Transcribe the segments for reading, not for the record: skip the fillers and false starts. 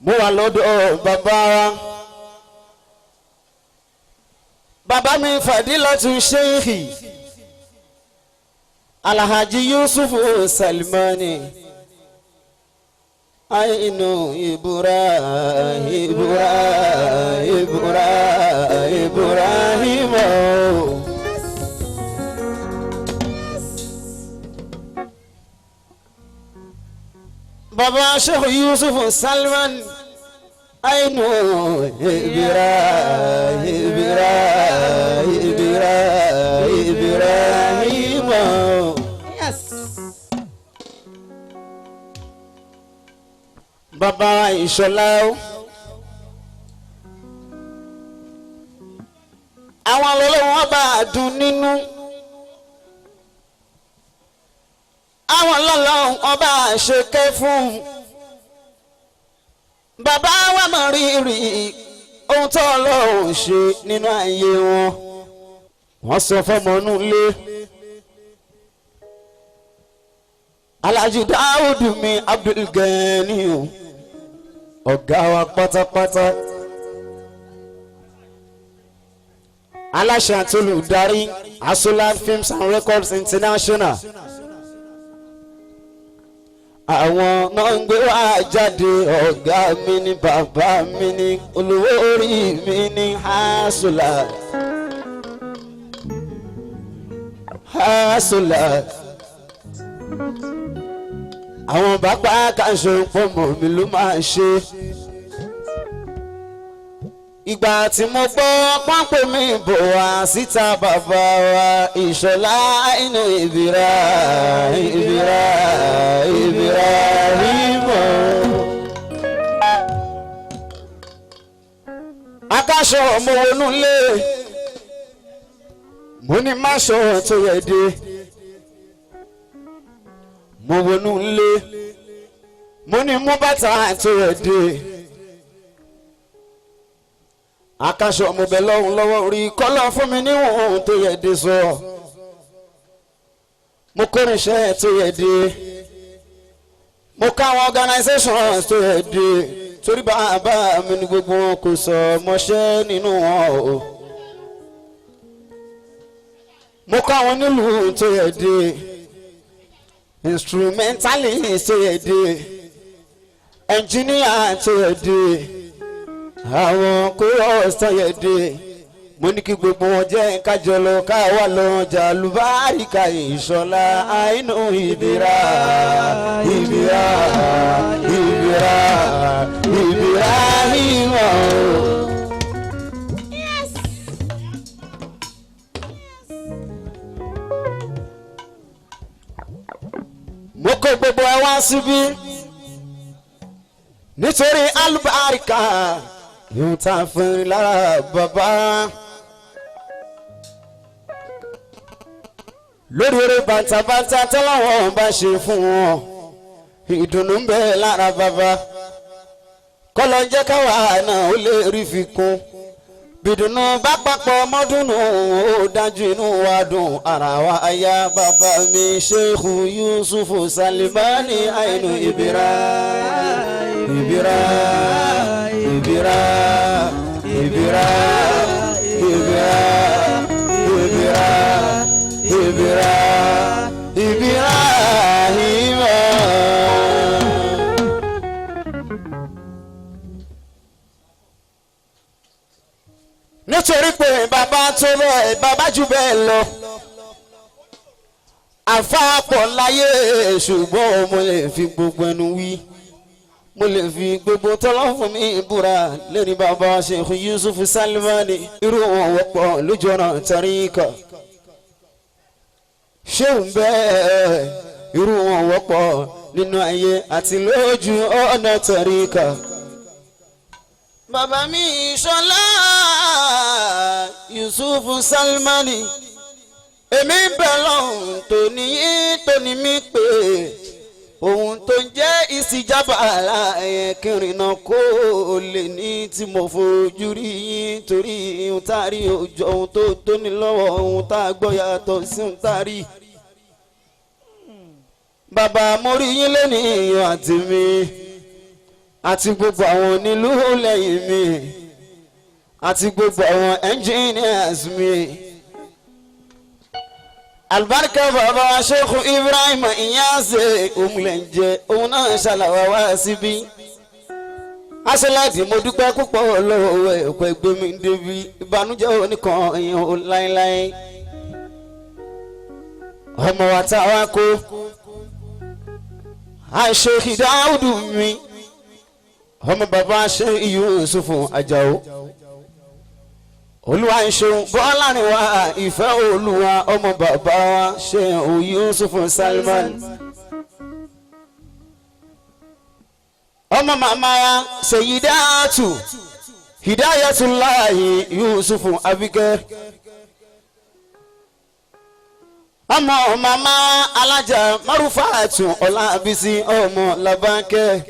Mo wà lọ́dọ̀ bàbá wa. Bàbá mi Fadilatu Sheikhi Alhaji Yusuf Salmani Ainu Ibura Ibura Ibura Ibrahim. Baba Sheikh Yusuf Salman Ainu Ibra Ibra Ibra Ibrahim. Yes. Baba Ìṣọ̀lá o. Àwọn ọlọ́wọ́ bá dùn nínú. Àwọn ọlọ́run ọba ṣèké fún bàbá wa mọ̀ rírì ohun tó ọlọ́run ṣe nínú ayé wọn. Wọ́n sọ fọmọ inú ilé Alhaji Dáúdù mi Abdulgani ọ̀gá wa pátápátá, aláṣẹ àti olùdarí Asola Films and Records International. Àwọn náà ń gbé wá jáde, ọ̀gá mi ní bàbá mi ní olówó orí mi ní Asola. Asola. Àwọn bàbá kàṣọ pọ̀mọ̀ mi ló máa ṣe. Ìgbà tí mo gbọ́ pápẹ́ mi bò wá síta bàbá wa Ìṣọ̀lá inú ìbíra ìbíra ìbíra rímọ̀. Akáṣọ mo wọnú lé, mo ní máṣọ tó yẹ dé. Mo wọnú lé, mo ní mú bàtà tó yẹ dé. Akaṣọ mo bẹ lọ́hùn lọ́wọ́ rí kọ́lọ́ fún mi níwọ̀n ohun tó yẹ dé sọ. Mo kórìíṣẹ́ tó yẹ dé. Mo káwọn organizations tó yẹ dé. Torí bàbá mi ní gbogbo wọn kò sọ mọṣẹ́ nínú wọn o. Mo káwọn nílùú tó yẹ dé. Instrumentalist tó yẹ dé. Engineer tó yẹ dé. Àwọn kúrò sọyẹdẹ mo ní kí gbogbo wọn jẹ́ kájọ lọ káwá lọ jàlùbáríkà Ìṣọ̀lá àìnú ìbíra ìbíra ìbíra ìbíra ìmọ̀. Mo kó gbogbo ẹ wá síbí nítorí alùbáríkà yóò tá a fún lára bàbá. Lórí eré bàtàbàtà tọ́láwọ̀n bá ṣe fún wọn, ìdùnnú ń bẹ lára bàbá. Kọ́lọ́ ń jẹ́ káwa náà ó lè rí fi kún. Bìdùnnú bá papọ̀ mọ́dúnnú ó dájú inú wa dùn ara wa aya bàbá mi Sheikh Yusuf Salimani Ainu Ibira Ibira Ibira Ibira Ibira Ibira Ibira Ibrahim. Nítorí pé bàbá tó bẹ́ẹ̀ bàbá jù bẹ́ẹ̀ lọ, àfáàpọ̀ láyé, ṣùgbọ́n mo lè fi gbogbo ẹnu wí, mo lè fi gbogbo tọ́lọ́ fún mi búra lórí bàbá Sheikh Yusuf Salmani. Irú wọn wọ́pọ̀ lójú ọ̀nà tàríkà ṣéun bẹ́ẹ̀, irú wọn wọ́pọ̀ nínú ayé àti lójú ọ̀nà tàríkà. Bàbá mi Ìṣọ̀lá Yusuf Salmani, èmi ń bẹ̀ lọ́hùn tó ní mi pé ohun tó ń jẹ́ ìsìjábà láàyè kiri náà kó lè ní tí mo fojú rí yín, torí ohun tá a rí òjò ohun tó tóni lọ́wọ́, ohun tá a gbọ́ yàtọ̀ sí ohun tá a rí. Bàbá mo rí yín lónìí àti mi, Àti gbogbo àwọn onílù lẹ́yìn mi, àti gbogbo àwọn engineers mi. Àlùbáríkà bàbá Sheikh Ibrahim Inyase òmùlẹ̀njẹ òun náà ṣàlàwà wá síbí. Aṣọ́láàdì mo dúpẹ́ púpọ̀ lọ́wọ́ ẹ̀kọ́ ẹgbẹ́ mi débi ìbànújẹ́ oníkan èèyàn láéláé. Ọmọ wa tá a wá kó Sheikh Dáúdù mi, ọmọ bàbá Sheikh Yusufu Àjàó. Olúwa ń ṣeun bọ́lá ni wá ìfẹ́ Olúwa ọmọ bàbá wa Sheikh Yusufu Salman. Ọmọ màmá wa Sayyidatu Hidayatullahi Yusufu Abike. Ọmọ màmá alájà Marufatu Ọlábísí ọmọ Làbánkẹ́.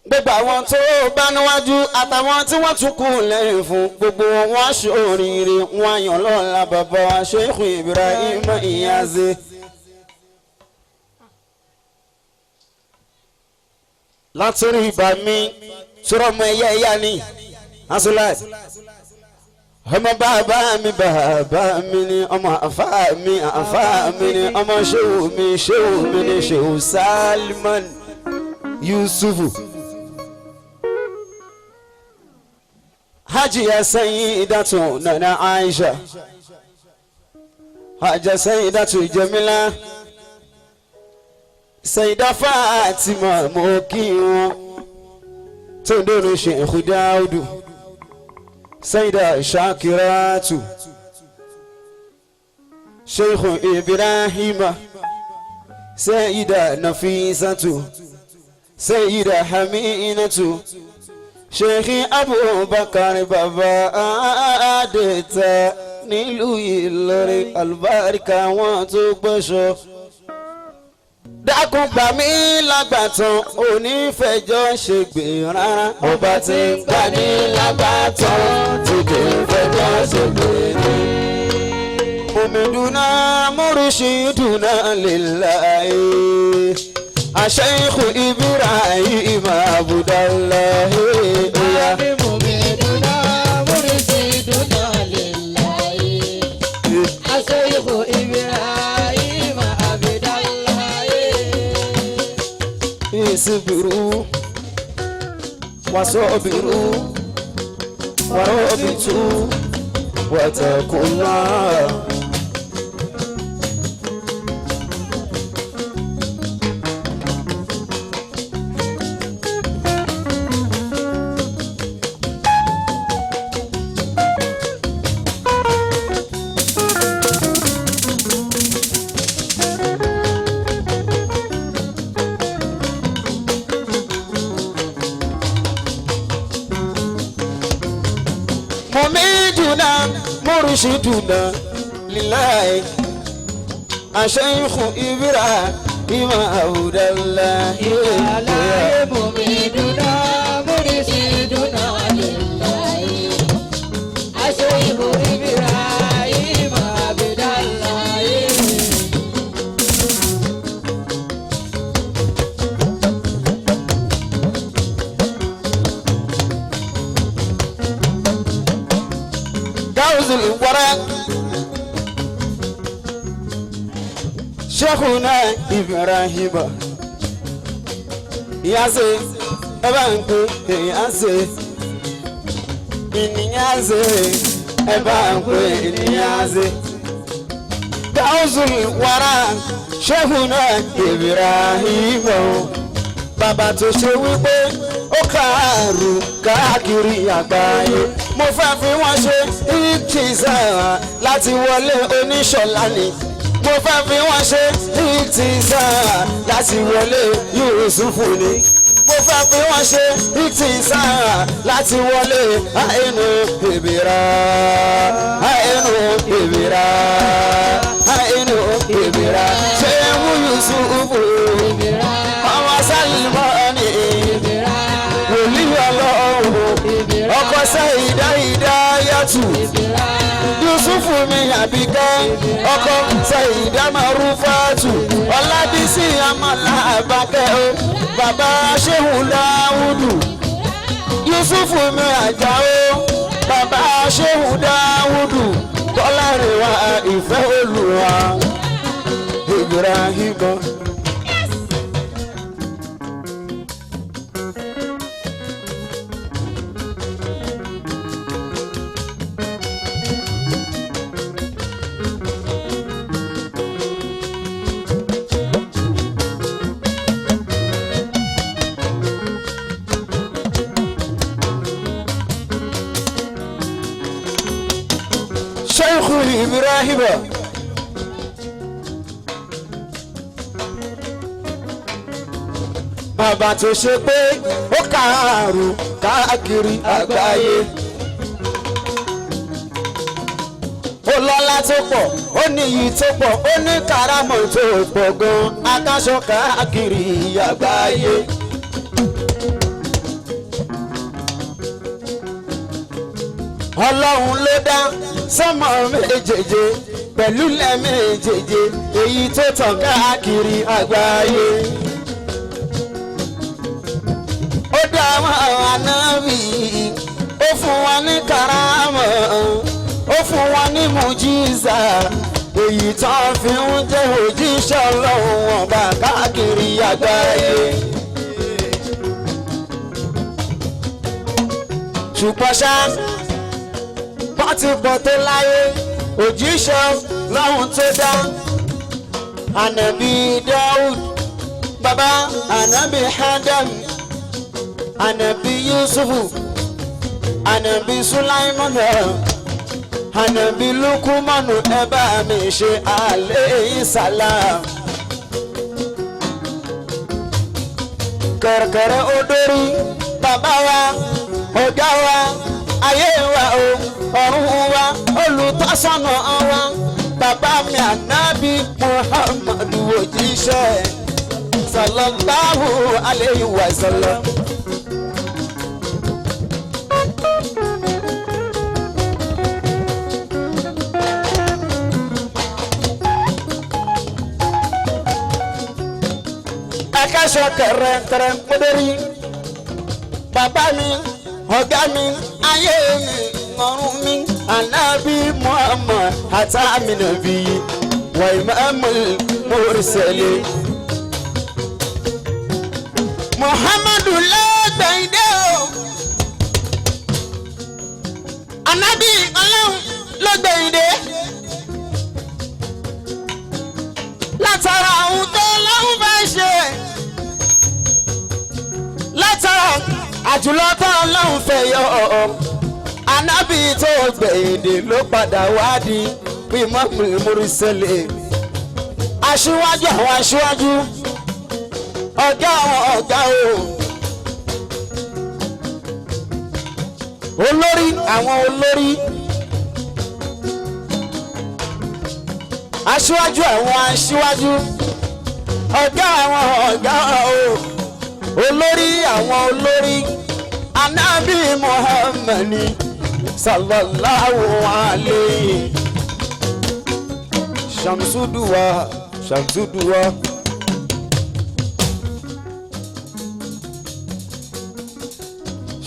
Gbogbo àwọn tó bá níwájú àtàwọn tí wọ́n tún kù lẹ́yìn fún gbogbo wọn ṣoríire wọn yàn lọ́la bàbá wa Sheikh Ibrahim Inyase. Látòrí ibà mi sọ̀rọ̀ ọmọ ẹ̀yà ẹ̀yà ni asulai ọmọ bàbá mi bàbá mi ni ọmọ àfá mi àfá mi ni ọmọ ṣéwù mi ṣéwù mi ni ṣéwù Salman Yusufu. Hajiya Sayyidatu Nana Aisha, Hajiya Sayyidatu Jamila, Sayyida Fatima mo kí wọn, tó ń dóni Sheikh Daudu, Sayyida Shakiratu, Sheikh Ibrahima, Sayyida Nafisatu, Sayyida Haminatu, Sheikh Abubakar bàbá Adéta nílùú Ìlọrin, àlùbáríkà wọn tó gbọ́sọ. Dákun gbà mí lágbàtàn onífẹ̀jọ́ ṣègbè rárá. Ọba tí ń gbà ní lágbàtàn tí kì í fẹjọ́ ṣègbè ní. Mumiduna murshiduna lillahi Sheikh Ibrahim Abdullahi. Mumiduna murshiduna lillahi Sheikh Ibrahim Abdullahi. Isbiru wasabiru warabitu wattaqullah. Mumiduna murshiduna lillahi Sheikh Ibrahim Abdullahi. Mumiduna murshiduna lillahi Sheikh Ibrahim Abdullahi. Gawzul Wara Sheikhuna Ibrahim Inyase ẹ bá ń pè Inyase Inyase ẹ bá ń pè Inyase Gawzul Wara Sheikhuna Ibrahim bàbá tó ṣe wípé ó kàrú káàkiri àgbáyé mo fẹ́ fi wọ́n ṣe ìtìsà láti wọlé oníṣọ̀lá ni mo fẹ́ fi wọ́n ṣe ìtìsà láti wọlé Yusufu ni mo fẹ́ fi wọ́n ṣe ìtìsà láti wọlé àìnú ìbíra àìnú ìbíra àìnú ìbíra ṣé wú Yusufu ọmọ Sálímọ́nì wòlíì Ọlọ́run ọkọ Saida Hidayatu Yusufu mi Àbíkẹ́ ọkọ Saida Marufatu Ọlábísí àmọ́ Làbákẹ́ o, bàbá Ṣéhù Dáúdù. Yusufu mi Àjàó, bàbá Ṣéhù Dáúdù. Bọ́lárìnwá ìfẹ́ Olúwa, Ibrahim. Sheikh Ibrahim. Bàbá tó ṣe pé ó kààrù káàkiri àgbáyé. Ó lọ́lá tó pọ̀, ó níyì tó pọ̀, ó ní kàrámọ̀ tó pọ̀ gan-an, akáṣọ káàkiri àgbáyé. Ọlọ́run ló dá sánmọ̀ méjèèje pẹ̀lú ilẹ̀ méjèèje èyí tó tàn káàkiri àgbáyé. Ó dá àwọn ànábì, ó fún wa ní karamọ̀, ó fún wa ní mùjísà, èyí tó fi ń jẹ́ òjíṣẹ́ Ọlọ́run ọba káàkiri àgbáyé. Ṣùgbọ́n ṣá, wọ́n ti pọ̀ tó láyé, òjíṣẹ́ lọ́hùn tó dá ànàbí Dáúd, bàbá ànàbí Adam, ànàbí Yusufu, ànàbí Sulaimana, ànàbí Lukumanu, ẹ bá mi ṣe alayhi salam. Kẹ̀rẹ̀kẹ̀rẹ̀ odori bàbá wa, ọ̀gá wa, ayé wa o, ọ̀run wa, olùtọ́sọ́nà wa, bàbá mi ànábì Muhammadu òjíṣẹ́ sallallahu alayhi wa sallam. Akáṣọ kẹrẹkẹrẹ mọdẹrí bàbá mi, ọ̀gá mi, ayé mi, ọ̀run mi, ànábì Muhammad àtàmì nàbí wà imamul mursali. Muhammadu lọ́gbẹ̀ndé o, ànábì Ọlọ́run lọ́gbẹ̀ndé látara ohun tó lọ́hùn fẹ́ ṣe, látara àjùlọ tó Ọlọ́run fẹ́ yọ ọ́, ànábì tó gbẹ̀yìndé ló padà wá di imamul mursali, aṣíwájú àwọn aṣíwájú, ọ̀gá àwọn ọ̀gá o, olórí àwọn olórí, aṣíwájú àwọn aṣíwájú, ọ̀gá àwọn ọ̀gá o, olórí àwọn olórí, ànábì Muhammad sallallahu alayhi. Shamsuduwa, Shamsuduwa.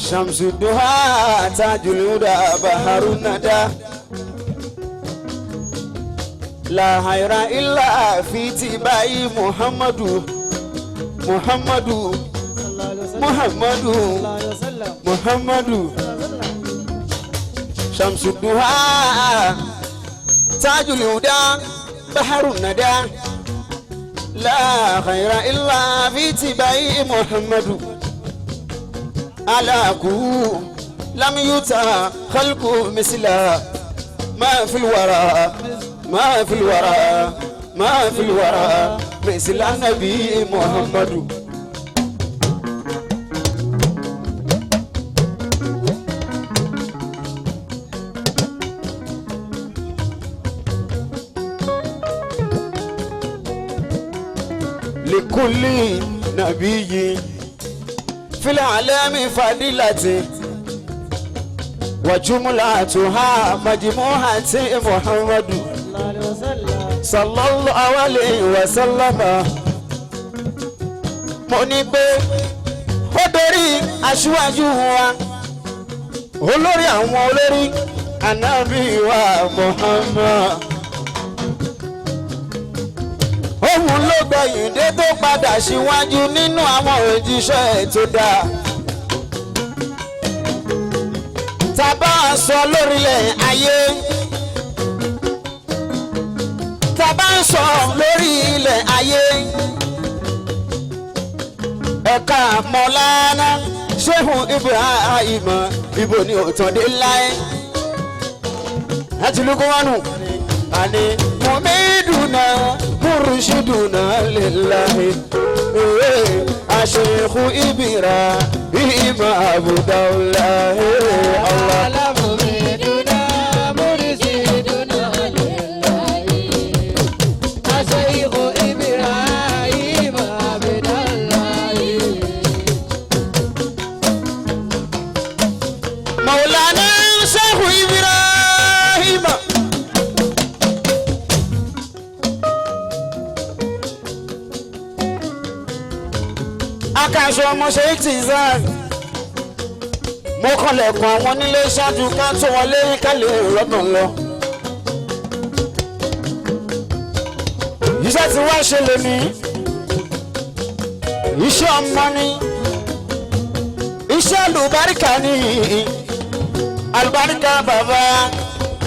Shamsuduha tajul huda baharun nada. La hayra illa fi tibai Muhammadu, Muhammadu, Muhammadu, Muhammadu. Shamsuduha tajul huda baharun nada. La khayra illa fi tibai Muhammadu. Alaku lam yuta khalqu misla ma fil wara, ma fil wara, ma fil wara misla nabi Muhammadu. Likulli nabiyyin fil alami fadilati wa jumlatuha majmuhati Muhammadu sallallahu alayhi wa sallama. Mo ní pé ó dorí aṣíwájú wa, olórí àwọn olórí, Ànábì wa Muhammad. Òun ló gbẹ̀yìn dé tó padà síwájú nínú àwọn òjíṣẹ́ tó dáa. Tá bá ń sọ lórílẹ̀ ayé, tá bá ń sọ lórí ilẹ̀ ayé, ẹ̀ka Mọ̀lánà Ṣéhù Ibrahim ibo ni òtàn dé láé. Láti Lukumanu àní mùmídùnà mùrùsídùnà lillahi àṣeyìnkù Ibrahim Abudulayi Allah. Maulana Sheikh Ibrahim. Akaṣọ ọmọ Sheikh Tizan. Mo kọlẹ̀kùn àwọn onílé ṣáájú ká tó wọlé ká lè rọ́nà lọ. Iṣẹ́ tí wá ṣe lè ní. Iṣẹ́ ọmọ ni. Iṣẹ́ àlùbáríkà ni. Àlùbáríkà bàbá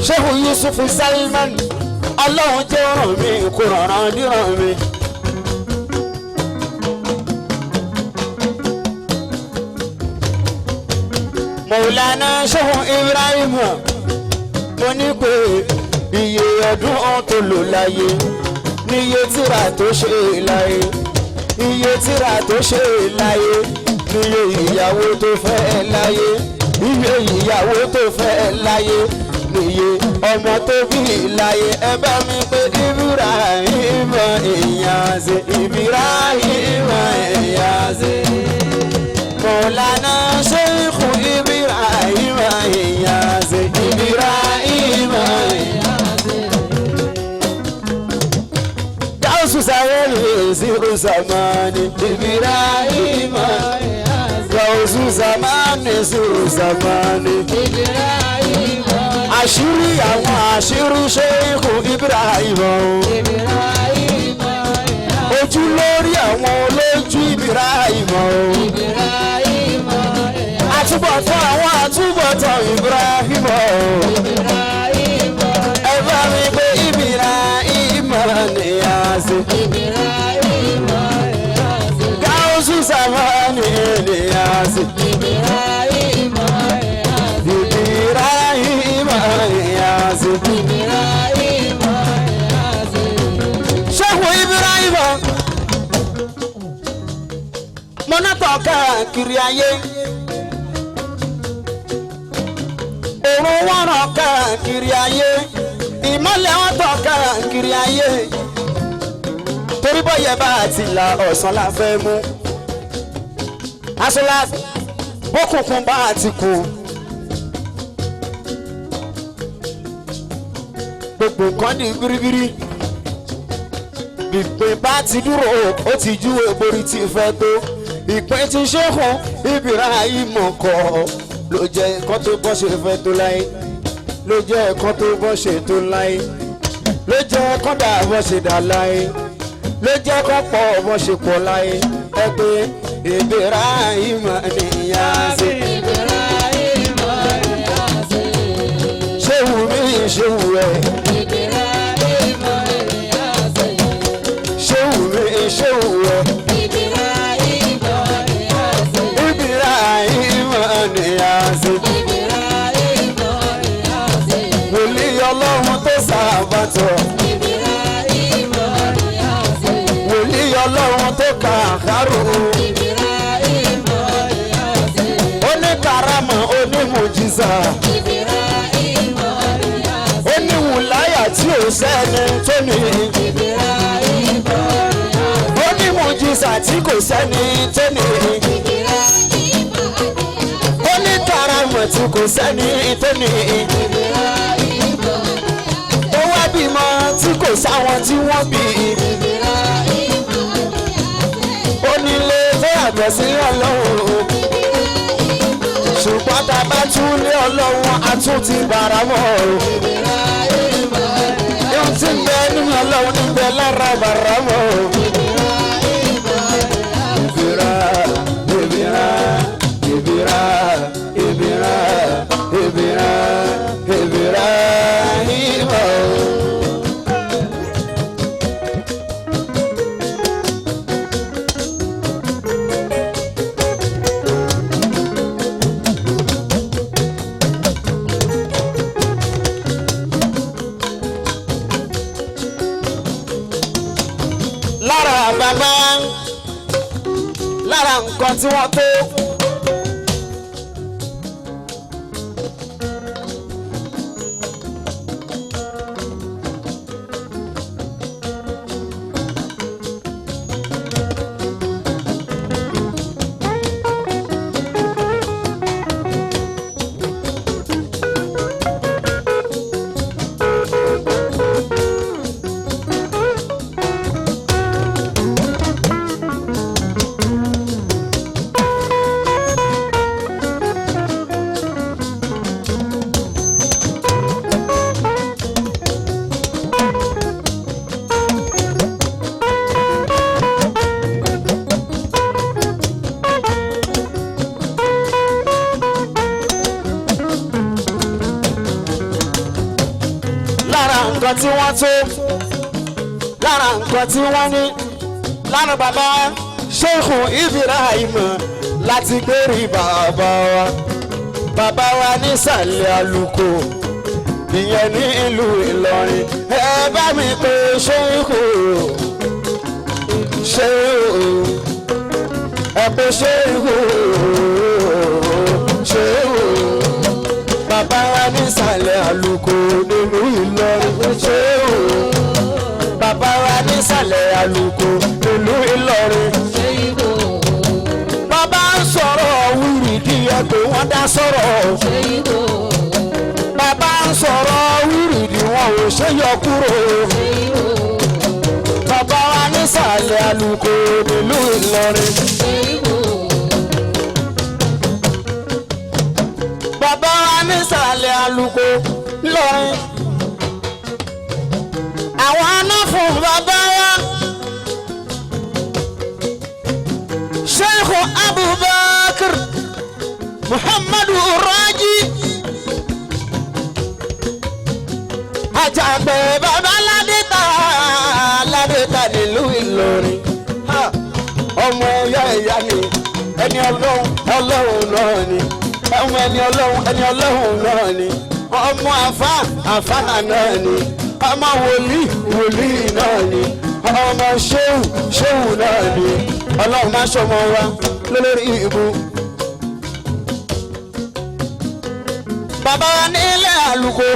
Sheikh Yusuf Salman. Ọlọ́run jẹ́ ràn mí kó rọ̀ràn díràn mi. Mọ̀lánà Sheikh Ibrahim, mo ní pé iye ọdún tó lò láyé níye tíra tó ṣe láyé, iye tíra tó ṣe láyé níye ìyàwó tó fẹ́ láyé, iye ìyàwó tó fẹ́ láyé níye ọmọ tó bí láyé. Ẹ bá mi pé Ibrahim Inyas, Ibrahim Inyas. Mọ̀lánà Sheikh Ibrahim Inyas, Ibrahim Inyas. Gausu Saweli Ziru Zamani Ibrahim, Gausu Zamani Ziru Zamani. Àṣírí àwọn àṣírí Sheikh Ibrahim, ojú lórí àwọn olójú Ibrahim, àtúbọ̀tán àwọn àtúbọ̀tán Ibrahim. Ẹ bá mi pé Ibrahim Niyas, Gausu Zamani Niyas, Ibrahim Niyas. Sheikh Ibrahim, mọ́nàtọ̀ káàkiri ayé, òrùn wọn ràn káàkiri ayé, ìmọ́lẹ̀ wọn tàn káàkiri ayé. Torí bọ́yẹ̀ bá ti la ọ̀sán la fẹ́ mú, aṣọlá bókùnkùn bá ti kú, gbogbo nǹkan ní biribiri. Ìpín bá ti dúró ó ti júwe borí ti fẹ́ tó. Ìpín ti Sheikh Ibrahim kọ́ ló jẹ́ ẹ̀kọ́ tó bọ́ ṣe fẹ́ tó láyé, ló jẹ́ ẹ̀kọ́ tó bọ́ ṣe tó láyé, ló jẹ́ ẹ̀kọ́ dà bọ́ ṣe dà láyé, ló jẹ́ ẹ̀kọ́ pọ̀ bọ́ ṣe pọ̀ láyé. Ẹ pé Ibrahim Niyas. Ṣéwù mi ṣéwù ẹ̀, ṣéwù mi ṣéwù ẹ̀, Ibrahim Niyas. Wòlíì Ọlọ́run tó sàbàtọ̀, wòlíì Ọlọ́run tó kà àkàrò, oníkaramọ̀ onímùjísà, oníwùláyà tí ò sẹ́ni tó ní, onímùjísà tí kò sẹ́ni tó ní, oníkaramọ̀ tí kò sẹ́ni tó ní. Ó wá bímọ tí kò sáwọn tí wọ́n bí. Onílé yàtọ̀ sí ọlọ́run. Ṣùgbọ́n tá a bá tún lé ọlọ́run, a tún ti bàrà mọ́ o. Ihun tí ń bẹ nínú ọlọ́run ní bẹ lára bàrà mọ́ o. Ìbíra, ìbíra, ìbíra, ìbíra, ìbíra, ìbíra, ìbọ̀. Lára bàbá, lára nǹkan tí wọ́n tó. Lára nǹkan tí wọ́n tó, lára nǹkan tí wọ́n ní lára bàbá Sheikh Ibrahim láti gbérí bàbá wa, bàbá wa nísàlẹ̀ àlùkò, ìyẹn ní ìlú Ìlọrin. Ẹ bá mi pé Sheikh, Sheikh, ẹ pé Sheikh, Sheikh, bàbá wa nísàlẹ̀ àlùkò nílùú Ìlọrin. Ṣéhù, bàbá wa nísàlẹ̀ àlùkò nílùú Ìlọrin. Bàbá ń sọ̀rọ̀ wíìrìdì ẹ̀pẹ̀ wọ́n dá sọ̀rọ̀. Bàbá ń sọ̀rọ̀ wíìrìdì wọn ò ṣe yọ kúrò. Bàbá wa nísàlẹ̀ àlùkò nílùú Ìlọrin. Bàbá wa nísàlẹ̀ àlùkò ńlọrin. Àwọn aná fún bàbá wa Sheikh Abubakar Muhammadu Raji Àjàgbẹ́ bàbá Ládéta, Ládéta nílùú Ìlọrin. Ha! Ọmọ ẹ̀yà ẹ̀yà ni, ẹni ọlọ́run ọlọ́run náà ni, ọmọ ẹni ọlọ́run ẹni ọlọ́run náà ni, ọmọ àfa àfa náà ni, ọmọ wòlíì wòlíì náà ni, ọmọ ṣéwù ṣéwù náà ni. Ọlọ́run má ṣọmọ wa lórí ìbú. Bàbá wa nílẹ̀ àlùkò,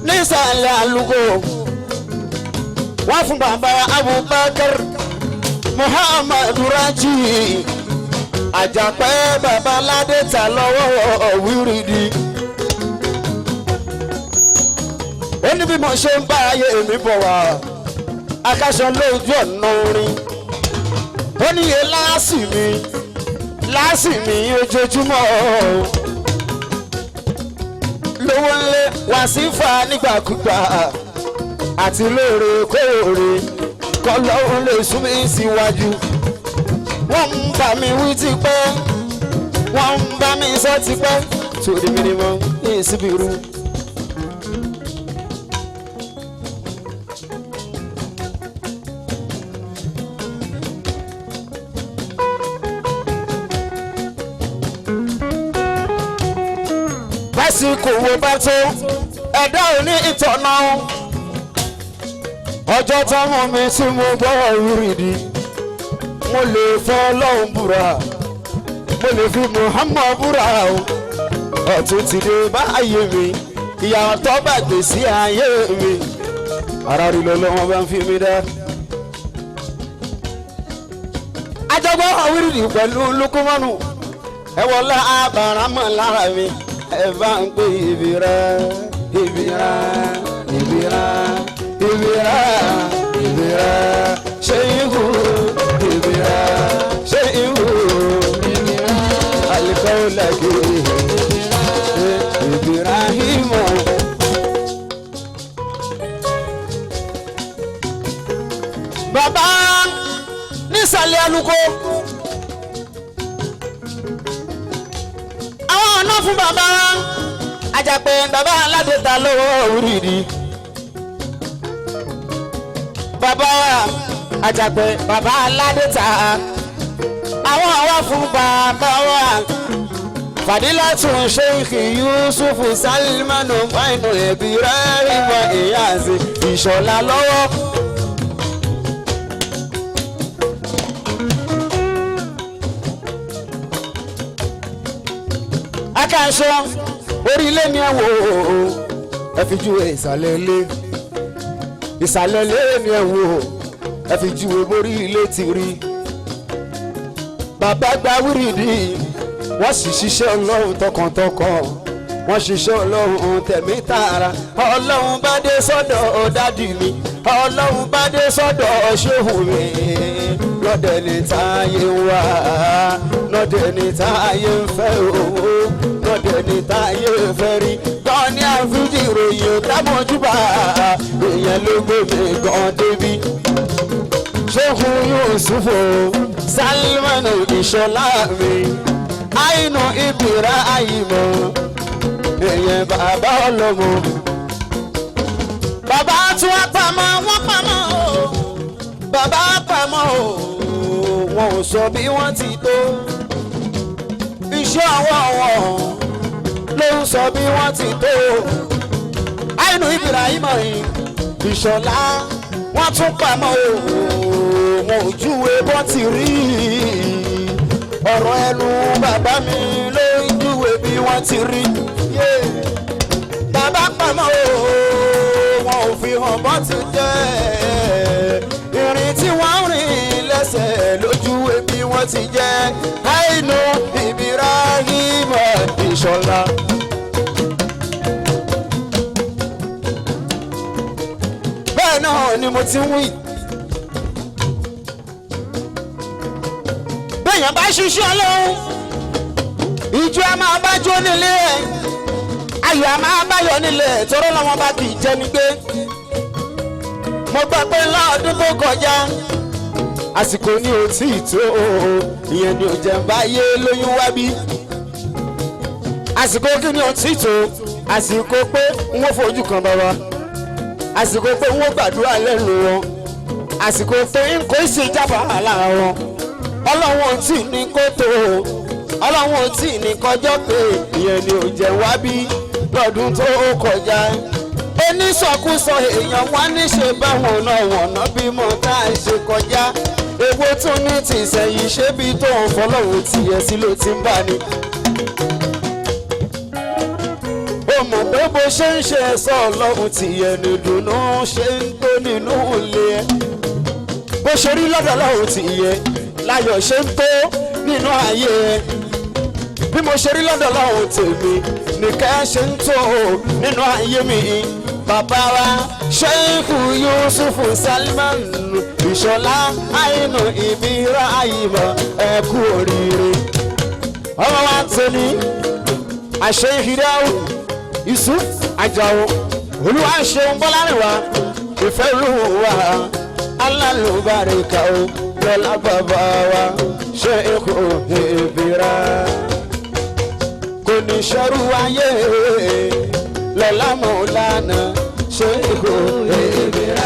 nísàlẹ̀ àlùkò, wọ́n fún bàbá Abubakar Muhammadu Raji Àjàpẹ́ bàbá Ládéta lọ́wọ́ wíìrìdì. Ó ní bí mo ṣe ń bá ayé mi bọ̀ wá, akáṣọ lójú ọ̀nà orin. Ó ní iye láàsì mi, láàsì mi ojoojúmọ́ lówó ńlẹ̀ wàsífà nígbàkúgbà àti lóòrèkóòrè kọlọ́run lè sún mi síwájú. Wọ́n ń bá mi wí tipẹ́, wọ́n ń bá mi sọ tipẹ́, torí mi ni mo ní ìsibirú. Básíkò wo bá tó, ẹ̀dá ò ní ìtọ̀nà. Ọjọ́ táwọn mi tí mo gbọ́ wíìrìdì, mo lè fọ́ ọlọ́run búra, mo lè fi Muhammad búra o. Ọ̀tún ti dé bá ayé mi, ìyàtọ̀ bá gbè sí ayé mi, ara rí lọ́lọ́wọ́n bá ń fi mi dá. Àjọgbọ́n wíìrìdì pẹ̀lú Lukumanu, ẹ wọlé àbàrámọ̀ lára mi, ẹ bá ń pè ìbíra, ìbíra, ìbíra, ìbíra, ìbíra, ṣé ikú ìbíra, ṣé Kaulaki Ibrahim. Bàbá nísàlẹ̀ aluko àwọn ọ̀nà fún bàbá Àjàpẹ́ bàbá aládé ta lọ́wọ́ oríire bàbá Àjàpẹ́ bàbá aládé ta àwọn àwa fún bàbá wa Fadilatu Sheikh Yusuf Salmanu Fainu Ibrahim Iyazi Ìṣọ̀lá lọ́wọ́. Akáṣọ orílẹ̀ ni ẹ wò ó, ẹ fi júwe ìsàlẹ̀ ilé, ìsàlẹ̀ ilé ni ẹ wò ó, ẹ fi júwe borí ilé ti rí. Bàbá gba wíìrìdì, wọ́n sì ṣiṣẹ́ Ọlọ́run tọkàntọkàn, wọ́n ṣiṣẹ́ Ọlọ́run tẹ̀mí tààrà. Ọlọ́run bá dé sọ́dọ̀ dádì mi, Ọlọ́run bá dé sọ́dọ̀ ṣéhù mi, lọ́dẹ̀ ní táyé wá, lọ́dẹ̀ ní táyé ń fẹ́ owó, lọ́dẹ̀ ní táyé ń fẹ́ rí. Gan ni àfíjì ìròyìn támọ̀júbà, èèyàn ló gbé mi gan débi. Ṣéhù Yusufu Salmanu Ìṣọ̀lá mi, Àìnú Ibrahim, èèyàn bàbá ọlọ́mọ. Bàbá tún wá pamọ́, wọ́n pamọ́ o, bàbá pamọ́ o, wọn ò sọ bí wọ́n ti tó. Iṣẹ́ ọwọ́ wọn ló ń sọ bí wọ́n ti tó. Àìnú Ibrahim Ìṣọ̀lá, wọ́n tún pamọ́ o, wọn ò júwe bọ́ ti rí. Ọ̀rọ̀ ẹnu bàbá mi ló ń júwe bí wọ́n ti rí. Bàbá pamọ́ o, wọn ò fi hàn bọ́ ti jẹ́. Ìrìn tí wọ́n rìn lẹ́sẹ̀ lójúwe bí wọ́n ti jẹ́. Àìnú Ibrahim Ìṣọ̀lá. Bẹ́ẹ̀ náà ni mo ti ń wí. Bẹ́ẹ̀yàn bá ṣiṣẹ́ Ọlọ́run, ìjọ a máa bá jó nílé ẹ̀, ayọ̀ a máa bá yọ nílé ẹ̀, tọ́rọ́ làwọn bá kì í jẹ́ ní gbé. Mo gbọ́ pé lọ́ọ̀dún tó kọjá, àsìkò ni ò tí ì tó, ìyẹn ni ò jẹ́ ń bá yé lóyún wá bí. Àsìkò kí ni ò tí ì tó, àsìkò pé n ó fojú kan bàbá, àsìkò pé n ó gbàdúrà lẹ́nu wọn, àsìkò pé n kò sì jábọ̀ lára wọn. Ọlọ́run ò tí ì ní kó tó, Ọlọ́run ò tí ì ní kọjọ́ pé ìyẹn ni ò jẹ́ wá bí lọ́dún tó kọjá. Onísọkúsọ èèyàn wá níṣe báwọn náà wọ̀nà bímọ tá a ṣe kọjá. Èwo tún ní tìsẹ̀yìn ṣé bí tóun fọlọ́run tìyẹ̀ sí ló ti ń bá ni. Ó mọ̀ pé bó ṣe ń ṣe ẹ̀sọ́ Ọlọ́run tìyẹ̀ nìdùnnú ṣe ń tó nínú ilé ẹ̀. Bó ṣe rí lọ́dọ̀ Ọlọ́run tìyẹ̀ láyọ̀ ṣe ń tó nínú ayé ẹ̀. Bí mo ṣe rí lọ́dọ̀ Ọlọ́run tèmi nìkẹ́ ṣe ń tó nínú ayé mi. Bàbá wa Sheikh Yusuf Salman Ìṣọ̀lá Àìnú Ibrahim, ẹ kú oríire. Ọmọ wa tóní àṣẹ ìhìdáwó Yusuf Àjàó Olúwa ṣeun Bọ́lárìnwá ìfẹ́ olúwa alálùbáríkà o lọ́lá bàbá wa Sheikh Ibrahim. Kò ní ṣẹ́rú ayé lọ́lá mọ̀lánà Sheikh Ibrahim.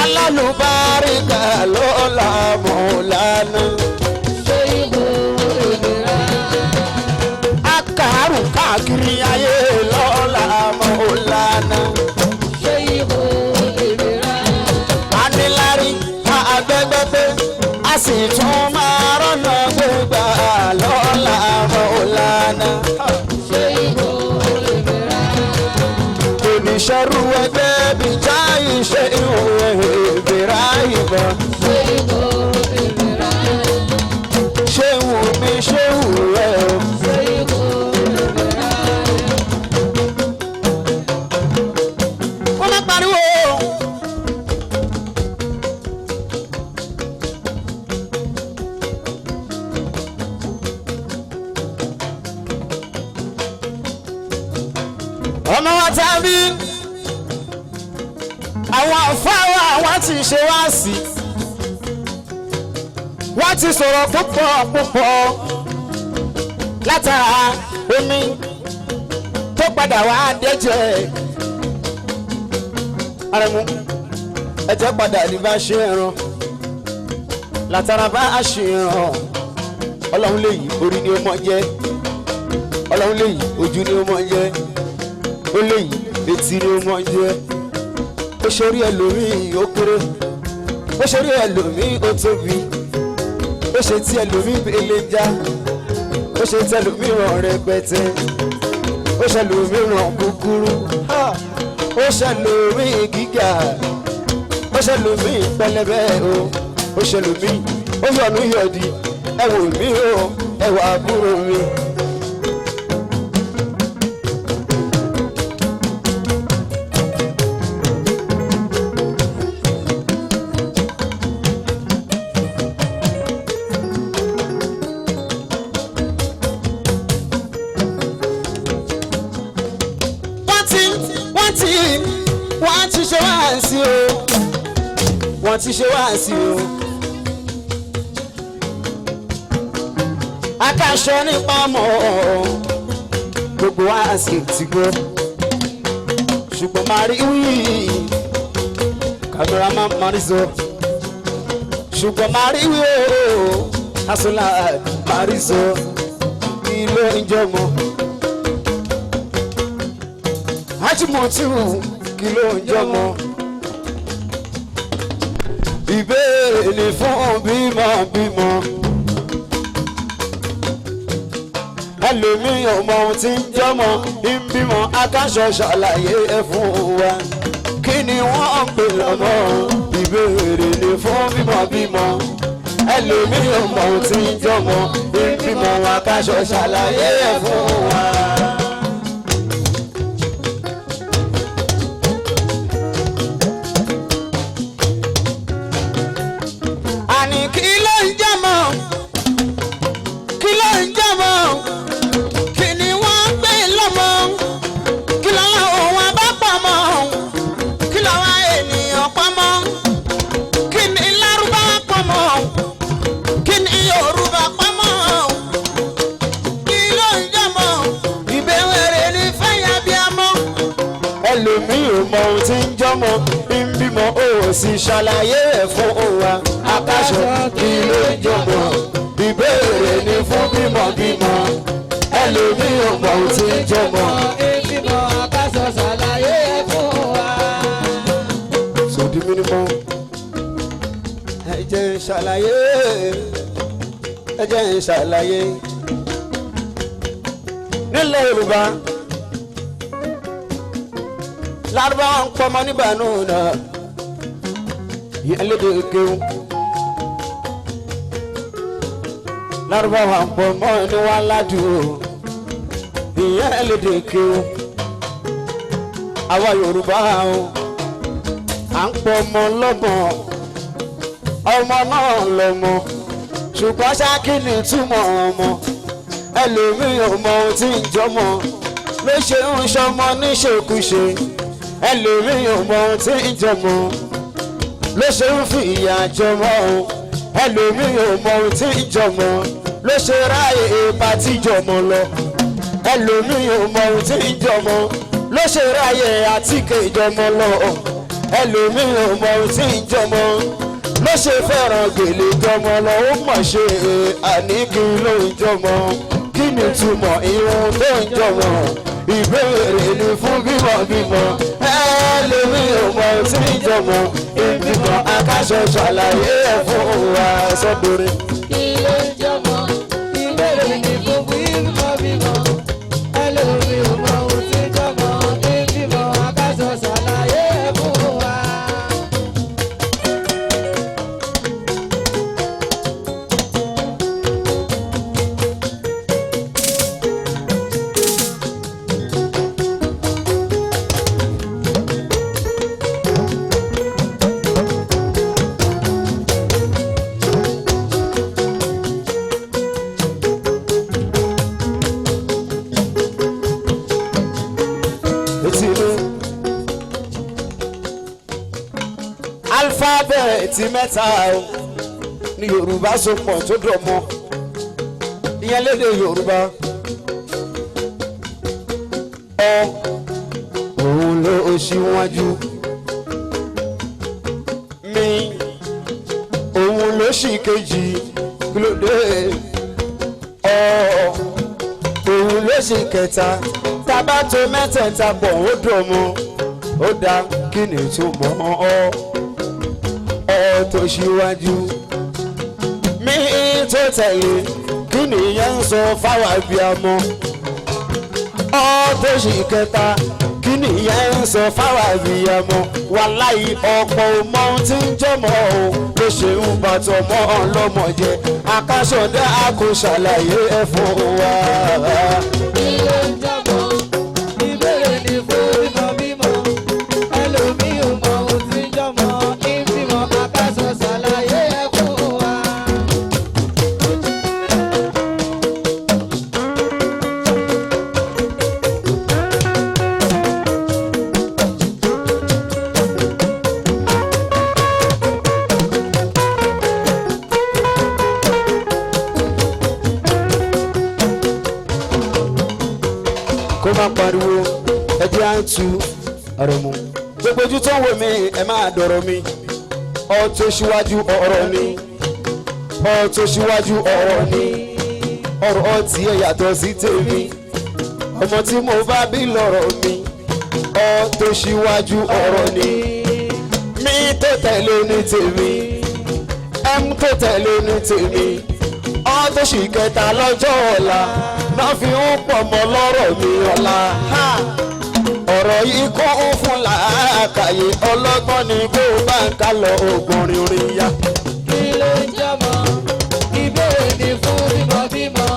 Alálùbáríkà lọ́lá mọ̀lánà. Sheikh Ibrahim. Akàrùn káàkiri ayé lọ́lá mọ̀lánà. Sheikh Ibrahim. Anílárí àgbẹ̀gbẹ̀gbẹ̀ a sì tún máa rọ́nà gbégbá lọ́lá mọ̀lánà. Sheikh Ibrahim. Oníṣẹ́rú ẹgbẹ́ bíi jáì ṣe ìhòòhò Ibrahim. Sheikh Ibrahim. Ṣé wù mí ṣé wù ẹ́ o? Sheikh Ibrahim. Wọ́n máa pariwo. Ọmọ wa tàbí àwọn àfáwà wọ́n ti ṣe wá sí, wọ́n ti sọ̀rọ̀ púpọ̀ púpọ̀ látara omi tó padà wá dẹ́jẹ́. Arẹ̀mú, ẹ̀jẹ̀ padà ní bá ṣe ẹran látara bá a ṣe ẹran. Ọlọ́run lè yí orí ni ó mọ̀ jẹ́, Ọlọ́run lè yí ojú ni ó mọ̀ jẹ́, ó lè yí etí ni ó mọ̀ jẹ́. Ó ṣe orí ẹlòmíì ó kéré, ó ṣe orí ẹlòmíì ó tóbi, ó ṣe tí ẹlòmíì belenja, ó ṣe tí ẹlòmíì ràn rẹpẹtẹ, ó ṣe ẹlòmíì ràn kúkúrú, ó ṣe ẹlòmíì gíga, ó ṣe ẹlòmíì pẹlẹbẹ o, ó ṣe ẹlòmíì ó yọnu yọdi. Ẹ wò mí o, ẹ wò àbúrò mi. Wọ́n ti ṣe wáàsí o, wọ́n ti ṣe wáàsí o. Akáṣọ nípa mọ́ gbogbo wáàsí ti gbọ́, ṣùgbọ́n máa rí wí kàmẹ́rà máa rí sọ, ṣùgbọ́n máa rí wí o, asọ́lá máa rí sọ. Kí ló ń jọmọ Ajímọ̀tì, kí ló ń jọmọ? Ìbéèrè ni fún bímọ bímọ. Ẹlòmíì ò mọ ohun tí ń jọmọ ń bímọ. Akáṣọ ṣàlàyé ẹ fún wa, kí ni wọ́n ń pè lọ́mọ? Ìbéèrè ni fún bímọ bímọ. Ẹlòmíì ò mọ ohun tí ń jọmọ ń bímọ. Akáṣọ ṣàlàyé ẹ fún wa. Àní kí ló ń jọmọ? Kí ló ń jọmọ? Kí ni wọ́n ń pè lọ́mọ? Kí lọ́wọ́ òun abá pọ̀ mọ́? Kí lọ́wọ́ ènìyàn pọ̀ mọ́? Kí ni Lárúbáwá pọ̀ mọ́? Kí ni Yorùbá pọ̀ mọ́? Kí ló ń jọmọ? Ìbéèrè ní fẹ́yà bí a mọ́. Ẹlòmíì ò mọ ohun tí ń jọmọ ń bímọ, ó sì ṣàlàyé ẹ̀ fún wa. Akáṣọ, kí ló ń jọmọ? Ìbéèrè ni fún bímọ bímọ. Ẹlòmíì ò mọ ohun tí ń jọmọ. Ìbímọ, akáṣọ ṣàlàyé ẹ̀ fún wa. Sòdí mímọ́, ẹ jẹ́ n ṣàlàyé, ẹ jẹ́ n ṣàlàyé. Nílẹ̀ Yorùbá, Lárúbáwá ń pọmọ níbànú náà yẹn lédè kéwù. Lárúbáwá ń pọmọ ní wàládùn, ìyẹn lédè kéwù. Àwa Yorùbá o, à ń pọ ọmọ lọ́mọ, ọmọ náà lọ́mọ, ṣùgbọ́n ṣá, kí ni túmọ̀ ọmọ? Ẹlòmíì ò mọ ohun tí ń jọmọ, ló ṣe ń ṣọmọ níṣekúṣe. Ẹlòmíì ò mọ ohun tí ń jọmọ, ló ṣe ń fi ìyà jọmọ o. Ẹlòmíì ò mọ ohun tí ń jọmọ, ló ṣe ráàyè party jọmọ lọ. Ẹlòmíì ò mọ ohun tí ń jọmọ, ló ṣe ráàyè àtíkè jọmọ lọ. Ẹlòmíì ò mọ ohun tí ń jọmọ, ló ṣe fẹ́ràn gèlè jọmọ lọ. Ó mọ̀ ṣe. Àní kí ló ń jọmọ? Kí ni túmọ̀ irun tó ń jọmọ? Ìbéèrè ni fún bímọ bímọ. Ẹlòmíì ò mọ ohun tí ń jọmọ ìbímọ. Akáṣọ ṣàlàyé ẹ̀ fún wa sọ́dọ̀rẹ́. Kí ló ń jọmọ? Ìbéèrè ní fún bímọ bímọ. Ẹlòmíì ò mọ ohun tí ń jọmọ ìbímọ. Akáṣọ ṣàlàyé ẹ̀ fún wa. Álífábẹ́ẹ̀tì mẹ́ta o ní Yorùbá so pọ̀ tó dọ̀ mọ́, ìyẹn lédè Yorùbá. Ọ òun ló ṣíwájú, mi òun ló ṣì kejì, kí ló dé? Ọ òun ló ṣì kẹta. Tábà tó mẹ́tẹ̀ẹ̀ta pọ̀, ó dùn mọ́, ó dá. Kí ni ìtumọ̀ ọ? Ọ tó ṣíwájú, mi tó tẹ̀lé, kí nìyẹn ń sọ fáwọn abiyamọ? Ọ tó ṣì kẹta, kí nìyẹn ń sọ fáwọn abiyamọ? Wàláyé, ọ̀pọ̀ ò mọ ohun tí ń jọmọ o, ló ṣe ń bàtọ̀ mọ́ ọlọ́mọ jẹ. Akásọ̀dá a kò ṣàlàyé ẹ̀ fún wa. Kí ló ń jọmọ? Ìbéèrè ni fún bímọ bímọ. Ẹlòmíì ò mọ ohun tí ń jọmọ. Ìbímọ akáṣọ ṣàlàyé ẹ̀ fún wa. Kó má pariwo, ẹjẹ́ à ń tu ọ̀rọ̀ mu. Gbogbo ojú tó ń wò mí, ẹ máa dọ̀rọ̀ mi. Ọ tó ṣíwájú ọ̀rọ̀ mi, ọ tó ṣíwájú ọ̀rọ̀ mi, ọ̀rọ̀ ọtí ẹ̀ yàtọ̀ sí tèmi. Ọmọ tí mo bá bí lọ̀rọ̀ mi, ọ tó ṣíwájú ọ̀rọ̀ ni, mi tó tẹ̀lé ní tèmi, m tó tẹ̀lé ní tèmi, ọ tó ṣì kẹta lọ́jọ́ ọ̀la náà fi ń pọ̀ mọ́ lọ́rọ̀ mi ọ̀la. Ha! Ọ̀rọ̀ yìí kún fún làákàyè ọlọ́gbọ́n ni kó bá ń ká lọ ògùn rìnrìn ya. Kí ló ń jọmọ? Ìbéèrè ni fún bímọ bímọ.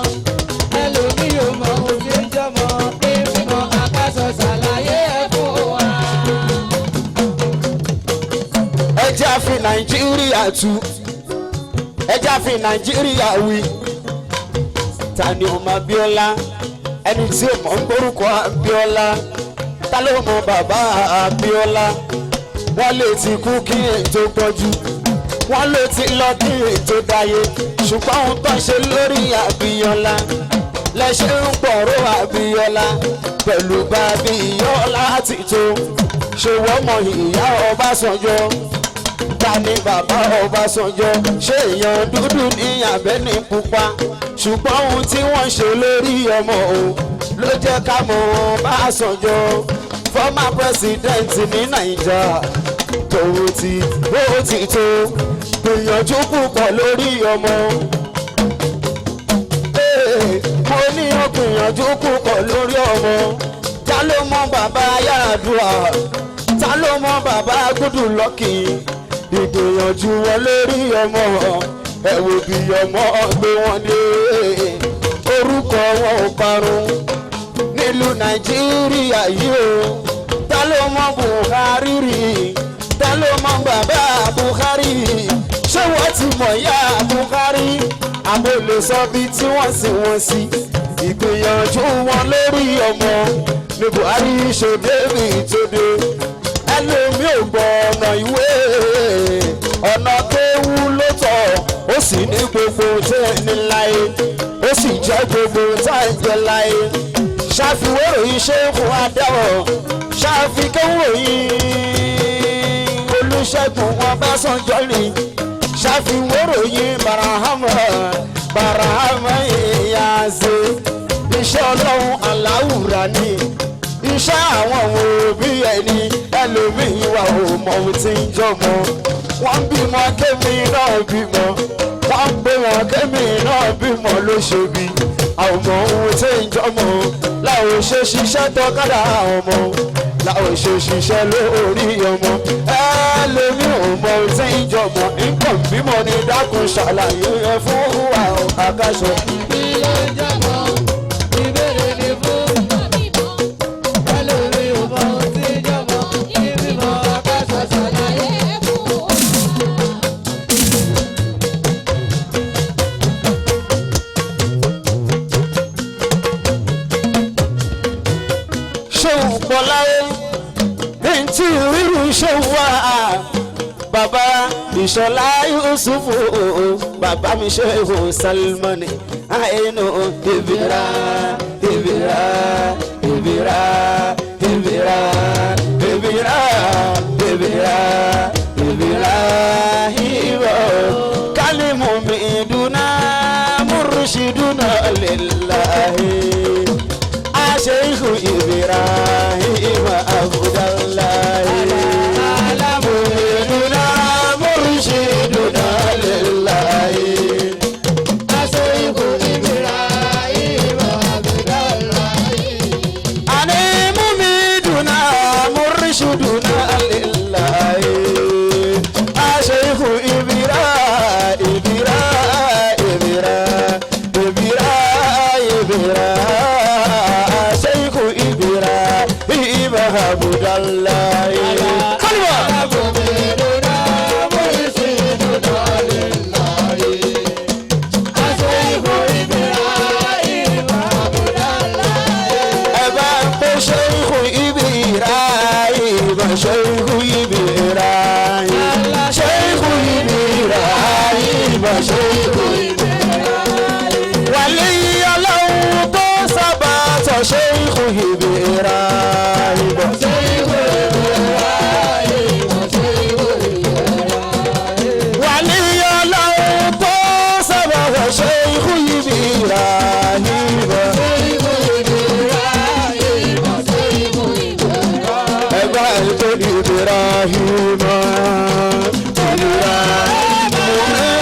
Ẹlòmíì ò mọ ohun tí ń jọmọ. Ìbímọ akáṣọ ṣàlàyé ẹ̀ fún wa. Ẹ jẹ́ á fi Nàìjíríà tu, ẹ jẹ́ á fi Nàìjíríà wí. Ta ni ọmọ Abíọ́lá? Ẹni tí ò mọ̀ ń gbórúkọ Abíọ́lá, ta ló mọ bàbá Abíọ́lá? Wọ́n lè ti kú kí ètò pọ̀jù, wọ́n lè ti lọ kí ètò dáyé, ṣùgbọ́n ohun tó ń ṣe lórí Abíọ́lá lẹ́ṣẹ̀ ń pọ̀rọ̀ Abíọ́lá pẹ̀lú bàbíọ́lá ti tó. Ṣé wọ́n mọ ìyá Ọbásanjọ́? Ta ni bàbá Ọbásanjọ́? Ṣé èèyàn dúdú ní abẹ́ni pupa? Ṣùgbọ́n ohun tí wọ́n ṣe lórí ọmọ o ló jẹ́ ká mọ̀ Ọbásanjọ́, former president ní Nàìjà. Tòun ti bó ti tó gbìyànjú púpọ̀ lórí ọmọ. Ee, mo ní ó gbìyànjú púpọ̀ lórí ọmọ. Ta ló mọ bàbá Yar'Adua? Ta ló mọ bàbá Goodluck? Ìgbìyànjú wọn lórí ọmọ, ẹ wo bí ọmọ gbé wọn dé. Orúkọ wọn ò parun nílùú Nàìjíríà yìí o. Ta ló mọ Buhari rí? Ta ló mọ bàbá Buhari? Ṣé wọ́n ti mọ̀ ya Buhari? Àbò lè sọ bí tí wọ́n sì wọ́n sí. Ìgbìyànjú wọn lórí ọmọ ní Buhari ṣe débi tó dé. Ẹlòmíì ò gbọ́ ọ̀nà ìwé, ọ̀nà kéwú ló tọ̀, ó sì ní gbogbo tẹ́ ní láyé, ó sì jẹ́ gbogbo tá ń jẹ láyé. Ṣàfiwé òyìn ṣéèkù adáwọ̀, ṣàfikẹ́wò òyìn Olùṣègùn Ọbásanjọ́ ni, ṣàfiwé òyìn Barahama Barahama Iyaze. Iṣẹ́ Ọlọ́run aláwùrà ni, iṣẹ́ àwọn òbí ẹni. Ẹlòmíín wà ò mọ ohun tí ń jọmọ. Wọ́n bímọ kémi náà bímọ, wọ́n ń pè wọ́n kémi náà bímọ, ló ṣe bí àwọn ọmọ ohun tí ń jọmọ láwọn ṣe ṣiṣẹ́ tọ́kadà ọmọ, láwọn ṣe ṣiṣẹ́ lórí ọmọ. Ẹlòmíín ò mọ ohun tí ń jọmọ, nǹkan bímọ ni. Dákun ṣàlàyé ẹ fún wa, àkàṣọ. Kí ló ń jọmọ? Ìbéèrè ni fún ẹlòmíì ò mọ ohun tí ń jọmọ. Ìbímọ akáṣọ ṣàlàyé ẹ̀ fún wa. Ṣéun pọ̀ láyé ntí rírun ṣéun wá. Bàbá. Bàbá Ìṣọ̀lá Yusufu, bàbá mi Shehu Salmani, àìnú ìbíra ìbíra ìbíra ìbíra ìbíra ìbíra ìbíra ìbọ̀ kálímù mi dùnà murshiduna lillahi aṣeihu Ibrahim Abdullahi murshiduna murshiduna lillahi Aṣeihu Ibrahim Abdullahi. ani mumiduna murshiduna lillahi aṣeihu Ibra Ibra Ibra Ibra Ibra aṣeihu Ibrahim Abdullahi. Kalima. Mumiduna murshiduna lillahi. Aṣeihu Ibrahim Abdullahi. Ẹ bá ń pè Ṣéhù Ibrahim, Ṣéhù Ibrahim, Ṣéhù Ibrahim, Ṣéhù Ibrahim. Wàlí Ọlọ́run tó sábà tọ̀ Ṣéhù Ibrahim. Aṣeihu Ibrahim, Aṣeihu Ibrahim. Wàlí Ọlọ́run tó sábà tọ̀ Ṣéhù Ibrahim. Aṣeihu Ibrahim, Aṣeihu Ibrahim. Ẹ bá ń pè Ibrahim,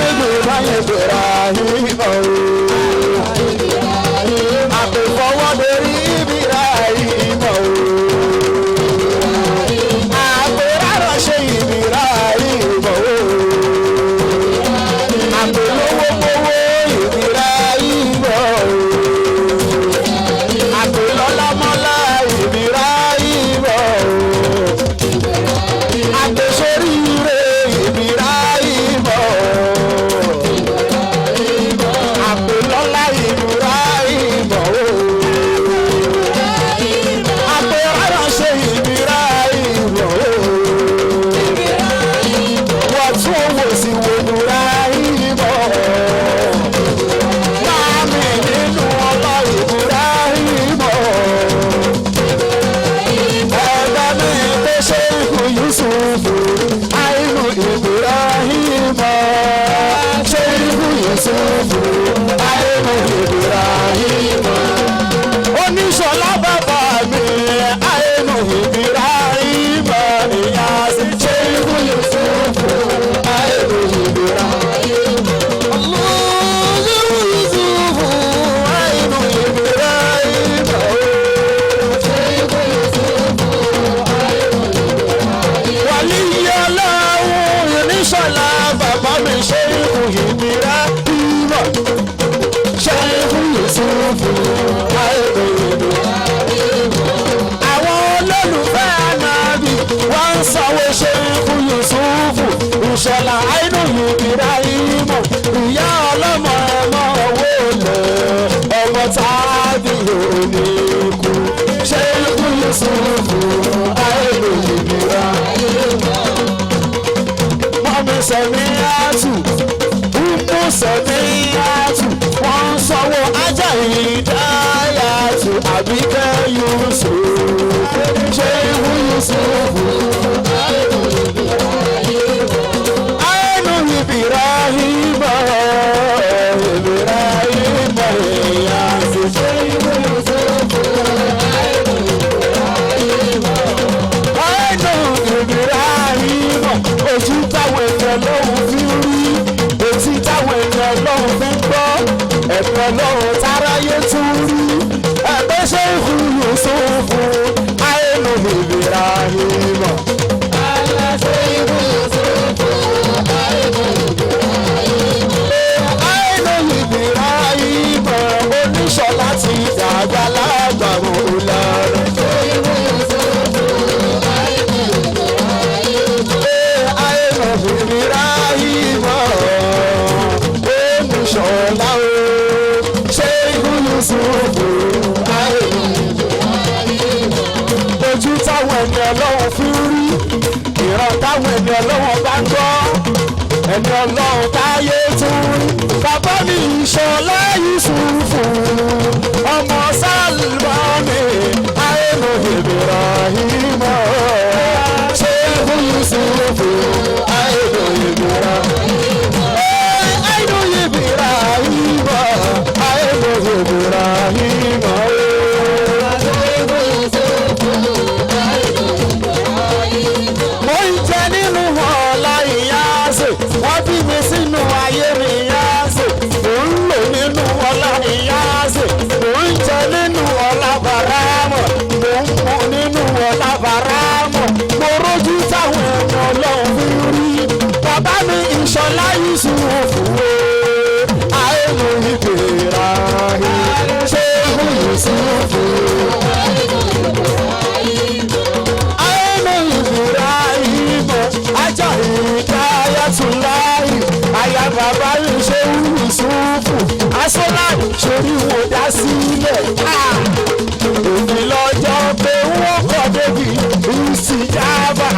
Ibrahim, Ibrahim. Àpèfọwọ́dérí Ibrahim o. Àpèrárọ̀ṣe Ibrahim o. Àpèlówókówó Ibrahim o. Àpèlọ́lámọ́lá Ibrahim o. Àpèsóríire Ibrahim o. Àpèlọ́lá Ibrahim o. Àpèrárọ̀ṣe Ibrahim o. Wọ́n tún owó sí wo Ibrahim o. Láàmì nínú ọlá Ibrahim o. Ẹ̀dá mi pé Ṣéhù Yusufu, àìlú Ibrahim o. Ṣéhù Yusufu, àìlú Ibrahim o. Oníṣọlá bàbá mi, àìlú Ibrahim o. Ìyá sí Ṣéhù Yusufu, àìlú Ibrahim o. Ṣéhù Yusufu, àìlú Ibrahim o. Wàlíyé ọlọ́run oníṣọ̀lá bàbá mi Ṣéhù Ibrahim Ṣéhù Yusufu àìlú Ibrahim. Àwọn olólùfẹ́ ànábì wọ́n ń sanwó Ṣéhù Yusufu ìṣọ̀lá àìlú Ibrahim ìyá ọlọ́mọ ẹ̀mọ́ owó lẹ̀ ọmọ tábì òní kú Ṣéhù Yusufu àìlú Ibrahim. Mọ́mí sẹ̀mí àtù, Umu sẹ̀mí àtù, wọ́n ń sanwó ajá ìdáyàtù, Àbíkẹ́ Yusuf, Ṣéhù Yusuf. Àìnú Ibrahim, Ibrahim, ìyá sí Ṣéhù Yusuf. Àìnú Ibrahim, ojú táwọn èèyàn lọ́hùn fi ń rí, etí táwọn èèyàn lọ́hùn fi ń gbọ́, ẹ̀pẹ̀ lọ́hùn táráyé tún rí. Ẹ̀pẹ́ Ṣéhù Yusufu, àìnú Ibrahim. Aṣeihu Yusufu, àìlú Ibrahim. Àìnú Ibrahim, oníṣọ́lá ti dàgbà lágbà mọ́ lọ́rùn. Aṣeihu Yusufu, àìlú Ibrahim. Àìnú Ibrahim, oníṣọ́lá o, Ṣéhù Yusufu, àìnú ojú táwọn ẹni ọlọ́run fi ń rí ìran táwọn ẹni ọlọ́run bá ń gbọ́ Ẹni ọlọ́run táyé tún rí. Bàbá mi Ìṣọ̀lá Yusufu, ọmọ Sálímánì, Àìnú Ibrahim. Ṣéhù Yusufu, Àìnú Ibrahim. Àìnú Ibrahim, Àìnú Ibrahim. Mo ń jẹ nínú ọ̀la ìyáàsè, wọ́n bí mi sínú ayé mi ìyáàsè, mò ń lò nínú ọ̀la ìyáàsè, mò ń jẹ nínú ọ̀la bàrámọ̀, mò ń mu nínú ọ̀la bàrámọ̀, mo rójú táwọn ẹ̀yàn ọlọ́run fi rí. Bàbá mi Ìṣọ̀lá Yusufu o, àìlú Ibrahim, Ṣéhù Yusufu. Àìlú Ibrahim, ajá Hidayatullahi, aya bàbá mi Ṣéhù Yusufu, aṣọ́lá ṣorí wo dá sílẹ̀. Èmi lọ́jọ́ pé wọ́n kọ́ débi ìsìjábà,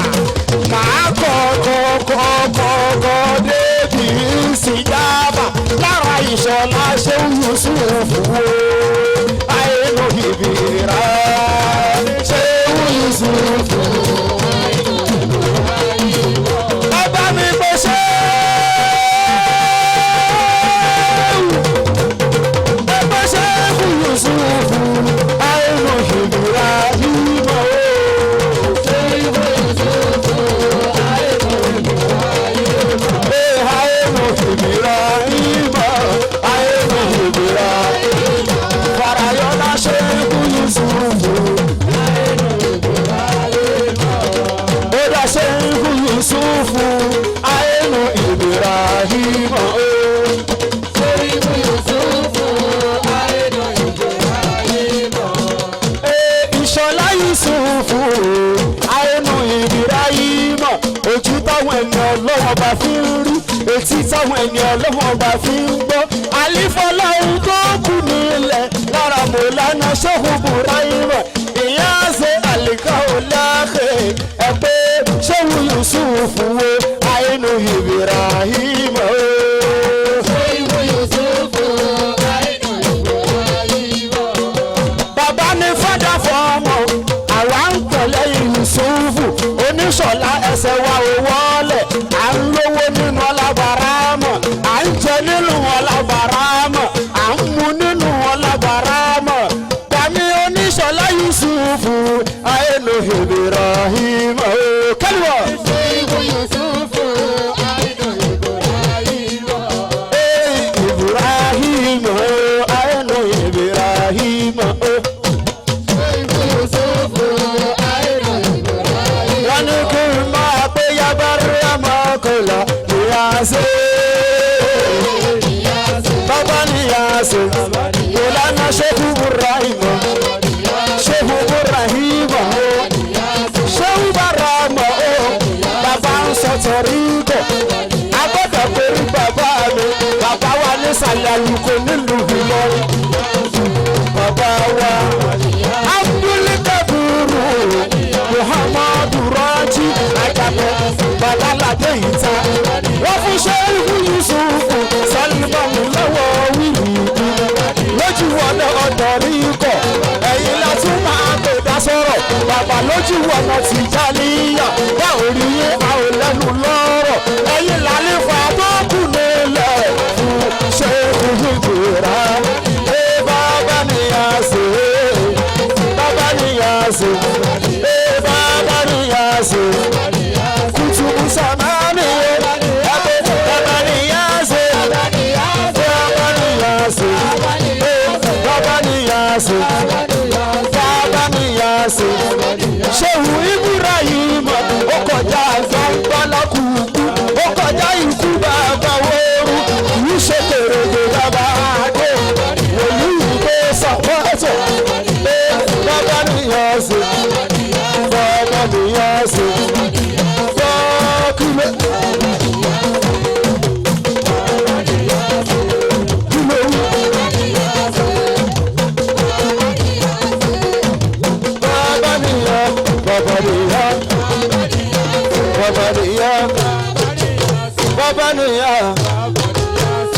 màá kọ́ kọ́ kọ́ kọ́ kọ́ débi ìsìjábà. Lára Ìṣọ̀lá Ṣéhù Yusufu o, àìlú Ibrahim, Ṣéhù Yusufu. Bàbá mi kò ṣe é. Bàbá Ṣéhù Yusufu, àìlú Ibrahim o. Ee, àìlú Ibrahim, àìlú Ibrahim. Farayọlá Ṣéhù Yusufu. Ó dá Ṣéhù Yusufu, àìlú Ibrahim o. Ìṣọ̀lá Yusufu àìnú Ibrahim, ojú táwọn ẹni ọlọ́wọ́n bá fi ń rí, etí táwọn ẹni ọlọ́wọ́n bá fi ń gbọ́, àlífọ́láhùn tó kù nílẹ̀ lára mọ̀lánà Ṣéhù Ibrahim, ìyá ṣe àlìkà òláhè ẹ pé Ṣéhù Yusufu wo àìnú Ibrahim o. Bàbá ní fọ́dà fọ́ọ̀mù, àwa ń tẹ̀lé Yusufu oníṣọ̀lá, ẹsẹ̀ wa ò wọ́lẹ̀, à ń lówó nínú ọlábàrámọ̀, à ń jẹ nínú ọlábàrámọ̀, à ń mu nínú ọlábàrámọ̀. Bàmí oníṣọ̀lá Yusufu àìlò Ibrahim o kẹ́lùwọ̀. Ibrahim o àìlò Ibrahim o. Wọ́n ní kí n máa pé yabari amakola ìyáṣe. Bàbá ní ìyáṣe, ìlànà Ṣéhù Ibrahim, Ṣéhù Ibrahim o, Ṣéhù Barama o, bàbá ń sọ torí kọ̀. Agbọ́dọ̀ pé bàbá mi, bàbá wa ní sàlẹ̀ àlùkò nílùú Ìlọrin. Bàbá wa Abdul Kabiru Muhammadu Raji Ajabu Balalade ìta. Wọ́n fún Ṣéhù Yusufu Sálímọ̀mù lọ́wọ́ wíìlì. Lójú ọ̀nà ọ̀dọ̀ rí kọ̀, ẹ̀yin la tún máa pè dá sọ̀rọ̀. Bàbá lójú ọ̀nà Tìjàníyà, bá ò rí yín a ò lẹ́nu lọ́rọ̀. Ẹ̀yin làlífà tó kù nílẹ̀ fún Ṣéhù Ibrahim. Ẹ bàbá ni a ṣe é, bàbá ni a ṣe, ẹ bàbá ni a ṣe. Kutubu samani o, ẹbí bàbá ni a ṣe, bàbá ni a ṣe, ẹ bàbá ni a ṣe, bàbá ni a ṣe. Ṣéhù Ibrahim ó kọjá gbọ́ngbọ́n ó kọjá ikú bàbá wóoru, kì í ṣe kèrègbè bàbá àdó, wòlíì tó sàpọ̀tọ̀ pé bàbá nìyẹn ṣe, bàbá nìyẹn ṣe, bọ́ọ̀kìlẹ̀. Kí ló wí? Bàbá nìyẹn, bàbá nìyẹn, bàbá nìyẹn. Bàbá nìyá. Bàbá.